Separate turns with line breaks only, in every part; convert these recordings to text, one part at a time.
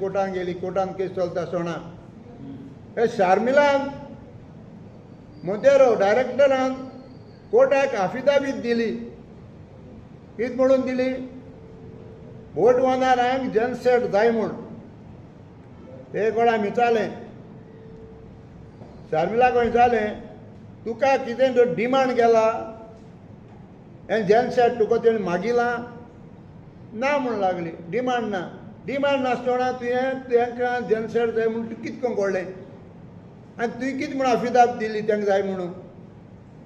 कोर्टान गेली, कोर्टान केस चलता सोणा. हे शार्मिलान मोंतेरो डायरेक्टरान कोर्टाक आफिदावीत दिली. कितें म्हणून दिली? बोट ओनरांक जनसेट जाय म्हूण. ते कोणा विचारलें, शार्मिलाक विचारलें, तुका कितें डिमांड केला हें जनसेट तुका तेणें मागिलां ना म्हूण लागली. डिमांड ना, डिमांड नासतना तुवें तांकां जनसेट जाय म्हूण तुका कितें करूंक कळ्ळें आनी तुवें कितें म्हूण आफिदाब दिली तांकां जाय म्हणून?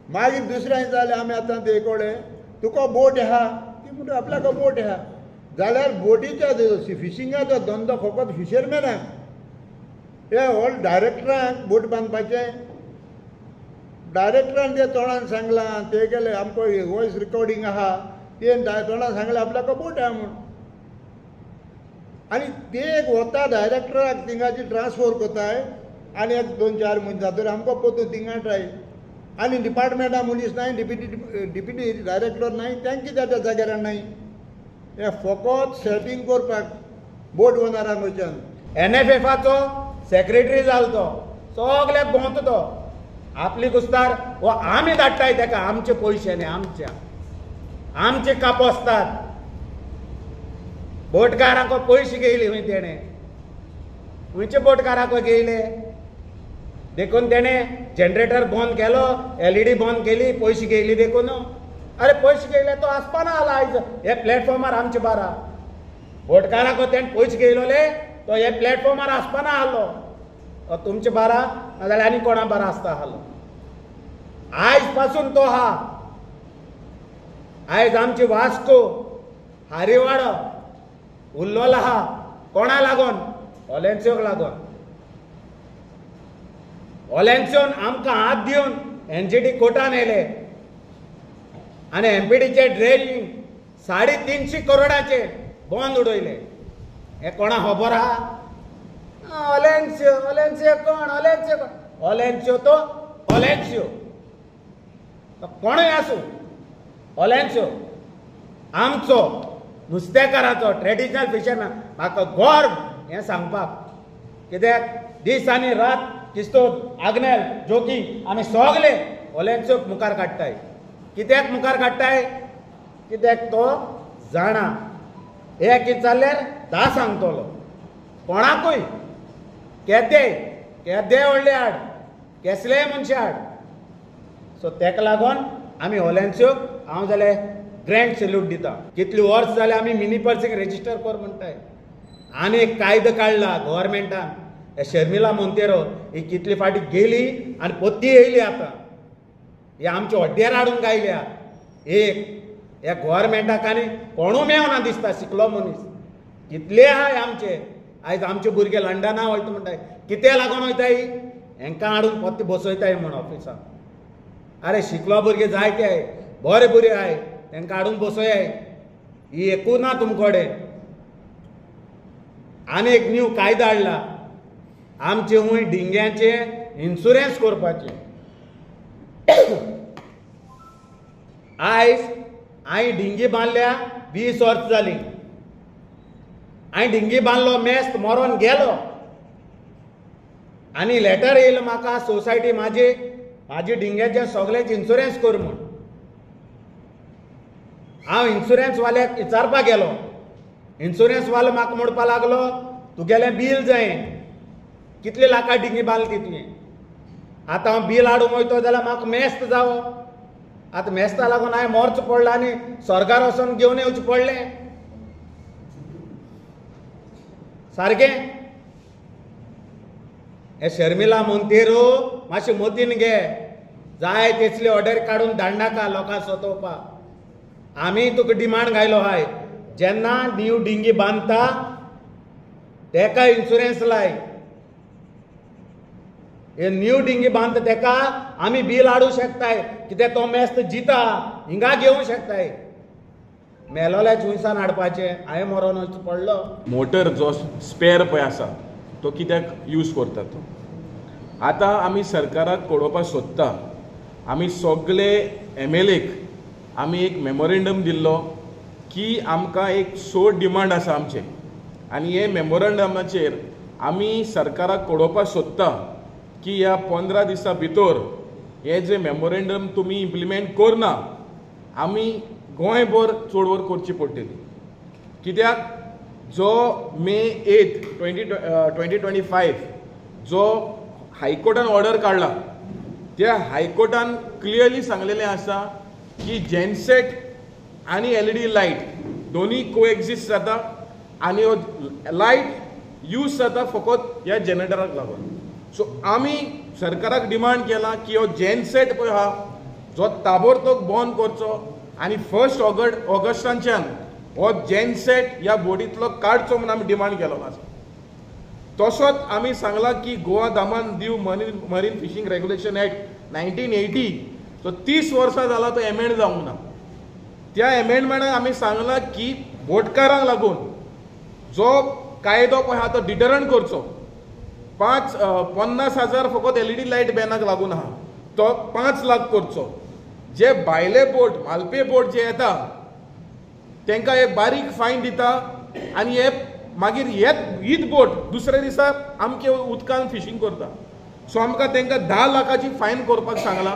मागीर दुसऱ्यां जालें आमी आतां ते कडेन तुका बोट आहा, ती म्हणटा आपल्याक बोट आहा जाल्यार बोटीच्या फिशिंगाचो धंदो फकत फिशरमॅनाक, हे व्हड डायरेक्टरांक बोट बांदपाचें. डायरेक्टरान ते तोंडान सांगलां, ते गेले आमकां वॉयस रिकॉर्डिंग आहा, ते तोंडान सांगलें आपल्याक बोट आहा म्हूण. आनी ते एक वता डायरेक्टराक थिंगाची ट्रान्सफर करताय आनी एक 2 4 म्हयने जातकीर आमकां पोतून थिंगा ट्राय. आनी डिपार्टमेंटा मनीस नाय, डिप्युटी डायरेक्टर नाय, तांकां कित्याक त्या जाग्यार नाय. हे फकत सेटींग करपाक बोट ओनरांक वयच्यान.
एनएफएफाचो सेक्रेटरी जालो तो सगल्याक भोंवता तो आपली कुस्तार वो आमी धाडटाय ताका आमचे पयशे न्ही, आमच्या आमचे कापोस्तात बोटकारांक पयशे घेयले खंय तेणें, खंयचे बोटकारांक घेयले देखून तेणें जनरेटर बंद केलो, एलईडी बंद केली, पयशे घेयली देखून. अरे पयशे घेयले तो आसपाना आला आयज हे प्लॅटफॉर्मार आमचे बारा बोटकारांक तेणें पयशे घेयलोले तो हे प्लॅटफॉर्मार आसपाना आहलो, तुमचे बारा नाजाल्यार आनी कोणा बारा आसता आहलो. आयज पासून तो आहा. आयज आमचे वास्को हारीवाडो उल्लोलो आहा कोणा लागोन? ओलेन्सियोक लागोन. ओलेन्सियोन आमकां हात दिवन एनजीटी कोर्टान येयले आनी एमपीडीचे ड्रेजिंग 350 करोडाचे बंद उडयले. हे कोणा खबर आहा? ओलेन्सियो, ओलेन्सियो कोण? ओलेन्सियो कोण? ओलेन्सियो तो ओलेन्सियो, कोणूय आसूं, ओलेन्सियो आमचो नुस्तेकाराचो ट्रेडिशनल फिशरमॅन. म्हाका गर्व हें सांगपाक, कित्याक दीस आनी रात किस्तोद आग्नेल जोकी आमी सगले ओलेन्सियोक मुखार काडटाय. कित्याक मुखार काडटाय? कित्याक तो जाणा हे कितें जाल्यार 10 सांगतलो कोणाकूय, केदे केदे व्हडले हाड, केसलेय मनशे हाड. सो तेका लागोन आमी ओलेन्सियोक हांव जाल्यार ग्रँड सॅल्यूट दिता. कितली वर्स जाल्यार आमी मिनी पर्सींग रेजिस्टर कर म्हणटाय. आनी एक कायदो काडला गव्हर्मेंटान, शर्मिला मोंतेरो ही कितली फाटी गेली आनी पोत्ती येयली आतां ही आमच्या हड्ड्यार हाडून गायल्या. एक ह्या गव्हर्मेंटाक आनी कोणू मेवना दिसता शिकलो मनीस कितले आहाय आमचे. आयज आमचे भुरगे लंडना वयता म्हणटाय, कितें लागून वयताय? हेंकां हाडून पोत्ते बसयताय म्हूण ऑफिसाक. अरे शिकलो भुरगे जायते आहाय, बरे भुरगे आहाय, तेंकां हाडून बसयाय. ही एकूच ना तुमकडे. आनी एक न्यू कायदो हाडला आमचे हुंय डिंग्याचे इन्शुरन्स करपाचें. आयज हांवें डिंगी बांदल्या 20 वर्स जालीं. हांवें डिंगी बांदलो, मेस्त मरोन गेलो आनी लेटर येयलो म्हाका सोसायटी म्हाजी म्हाजी डिंग्याचे सगळ्याचे इन्शुरन्स कर म्हूण. हांव इन्शुरन्स वाल्याक विचारपाक गेलो. इन्शुरन्स वालो म्हाका म्हणपाक लागलो तुगेलें बील जाय, कितले लाखां डिंगी बांदली तुवें. आतां हांव बील हाडूंक वयतो जाल्यार म्हाका मेस्त जावो. आतां मेस्ता लागून हांवें मरचो पडलो आनी स्वर्गार वचोन घेवन येवचें पडलें सारकें. हे शर्मिला मोंतेरो मातशें मतीन घे, जाय तेसली ऑर्डर काडून धाडनाका लोकांक सतोवपाक. आमी तुका डिमांड घायलो आहाय, जेन्ना न्यू डिंगी बांदता तेका इन्शुरन्स लाय. हे न्यू डिंगी बांदता तेका आमी बील हाडूंक शकताय, कित्याक तो मेस्त जिता हिंगा घेवंक शकताय. मेलोल्या चुयसान हाडपाचें हांवें मरोन वचचो पडलो.
मोटर जो स्पेर पळय आसा तो कित्याक यूज करतात तो आतां आमी सरकाराक कळोवपाक सोदता. आमी सगळे एमएलएक आमी एक मेमोरेंडम दिल्लो की आमकां एक सो डिमांड आसा आमचे, आनी हे मेमोरंडमाचेर आमी सरकाराक कळोवपाक सोदता की ह्या 15 दिसां भितर हे जे मेमोरेंडम तुमी इम्प्लिमेंट करना आमी गोंयभर चळवळ करची पडटली. कित्याक जो May 8, 2025 जो हायकोर्टान ऑर्डर काडला त्या हायकोर्टान क्लियरली सांगलेलें आसा की जेनसेट आनी एलईडी लायट दोनी कोएक्झिस्ट जाता आनी हो लायट यूज जाता फकत ह्या जनरेटराक लागून. सो आमी सरकाराक डिमांड केला की हो जेनसेट पळय आहा जो ताबडतोब बंद करचो आनी 1 ऑगस्टाच्यान हो जेनसेट ह्या बोटींतलो काडचो म्हणून आमी डिमांड केलो आसा. तसोच आमी सांगलां की Goa Daman Diu marine fishing regulation act 1980 तो 30 वर्सां जाला तो एमेंड जावंक ना. त्या एमेंडमेंटान आमी सांगलां की बोटकारांक लागून जो कायदो पळय आहा तो डिटरंट करचो. 50,000 फकत एलईडी लायट बॅनाक लागून आहा तो 5 लाख करचो. जे भायले बोट मालपे बोट जे येता तांकां एक बारीक फायन दिता आनी हे मागीर हीच बोट दुसऱ्या दिसा आमचे उदकान फिशींग करता. सो आमकां तांकां 10 लाखाची फायन करपाक सांगलां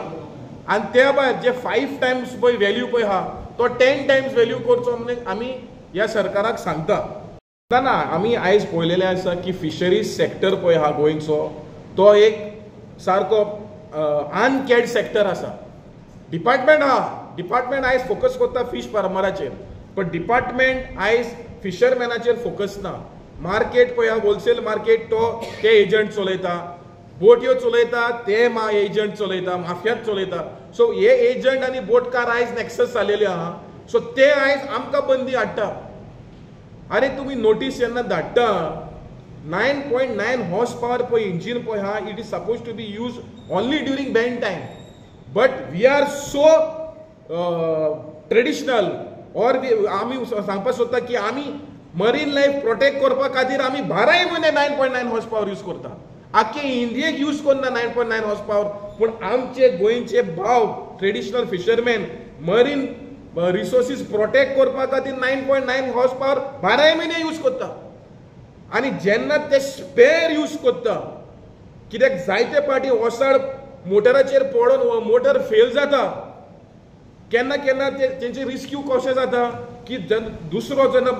आनी त्या भायर जे 5 टायम्स पळय व्हॅल्यू पळय आहा तो 10 टायम्स व्हॅल्यू करचो म्हणून आमी ह्या सरकाराक सांगता. ना आमी आयज पळयलेलें आसा की फिशरीज सेक्टर पळय आहा गोंयचो तो एक सारको अनकॅड सेक्टर आसा. डिपार्टमेंट आहा, डिपार्टमेंट आयज फोकस करता फीश फार्मराचेर, पण डिपार्टमेंट आयज फिशरमॅनाचेर फोकस ना. मार्केट पळय होलसेल मार्केट तो ते एजंट चलयता, बोटयो चलयता ते एजंट चलयता, माफियात चलयता. सो हे एजंट आनी बोटकार आयज नॅक्सस जालेले आहा. सो ते आयज आमकां बंदी हाडटा. अरे तुमी नोटीस जेन्ना धाडटा 9.9 हॉर्स पावर पळय इंजीन पळय आहा, it is suppose to be use only during ban time, but we are so traditional or आमी सांगपाक सोदता की आमी मरीन लायफ प्रोटेक्ट करपा खातीर आमी 12 म्हयने 9.9 हॉर्स पावर यूज करता. आख्खे इंडियेक यूज करना 9.9 हॉर्स पावर, पूण आमचे गोंयचे भाव traditional fisherman marine resources protect करपा खातीर 9.9 हॉर्स पावर 12 म्हयने यूज करता. आनी जेन्ना ते स्पेर यूज करता कित्याक जायते पाटी वसाड मोटराचेर पडोन मोटर फेल जाता, केन्ना केन्ना तेंचे रिस्क्यू कशें जाता की दुसरो जेन्ना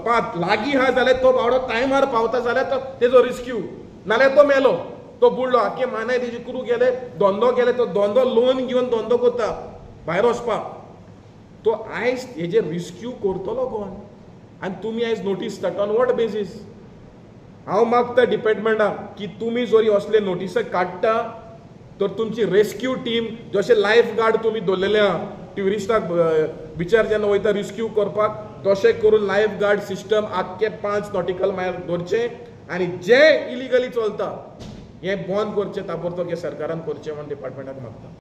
पात लागीं आहा जाल्यार तो बावडो टायमार पावता जाल्यार तो तेजो रिस्क्यू, नाल्यार तो मेलो, तो बुडलो. आख्खे मानाय तेजी क्रू गेले, धंदो गेले, तो धंदो लोन घेवन धंदो करता भायर वचपाक. तो आयज हेजे रिस्क्यू करतलो कोण? आनी तुमी आयज नोटीस धाडटा ऑन what basis? हांव मागता डिपार्टमेंटाक की तुमी जरी असले नोटिस काडटा तर तुमची रेस्क्यू टीम जशे लायफ गार्ड तुमी दवरलेले आहा ट्युरिस्टाक बिचार जेन्ना वयता रिस्क्यू करपाक तशें करून लायफ गार्ड सिस्टम आख्खे 5 नॉटिकल मायल दवरचें आनी जे इलिगली चलता हें बंद करचें ताबडतोब हें सरकारान करचें म्हूण डिपार्टमेंटाक मागता.